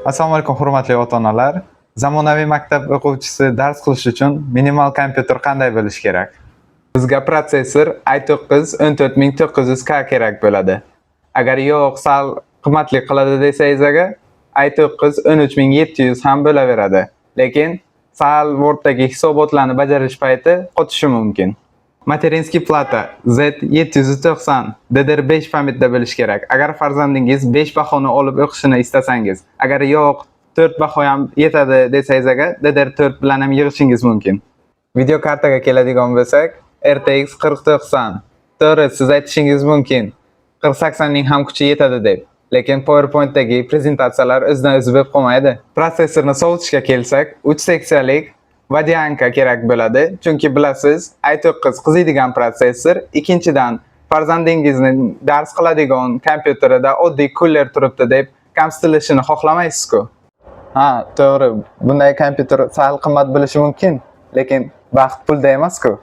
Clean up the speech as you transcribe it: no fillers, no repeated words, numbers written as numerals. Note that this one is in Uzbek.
Assalomu alaykum, hurmatli ota-onalar. Zamonaviy maktab o'quvchisi dars qilish uchun minimal kompyuter qanday bo'lishi kerak? Bizga protsessor i9 14900K kerak bo'ladi. Agar yo'q, sal qimmatli qiladi desangiz agar, i9 13700 ham bo'laveradi. Lekin sal Word'dagi hisobotlarni bajarish payti qotishi mumkin. Материнский плата Z790 DDR5 память da bo'lishi kerak. Agar farzandingiz 5 bahoni olib o'qishini istasangiz, agar yo'q, 4 baho ham yetadi desangiz agar, DDR4 bilan ham yig'ishingiz mumkin. Video kartaga keladigan bo'lsak, RTX 4090. To'g'ri, siz aytishingiz mumkin, 4080 ning ham kuchi yetadi deb. Lekin PowerPointdagi prezentatsiyalar o'zidan o'zi bo'lib qolmaydi. Protsessorni sovutishga kelsak, 3 seksiyalik водянка kerak bo'ladi. Chunki bilasiz, i9 qiziydigan protsessor. Ikkinchidan, farzandingizni dars qiladigan kompyuterida oddiy кулер turibdi deb kamsitilishini xohlamaysiz-ku. Ha, to'g'ri, bunday kompyuter sal qimmat bo'lishi mumkin, lekin baxt pulda emas-ku.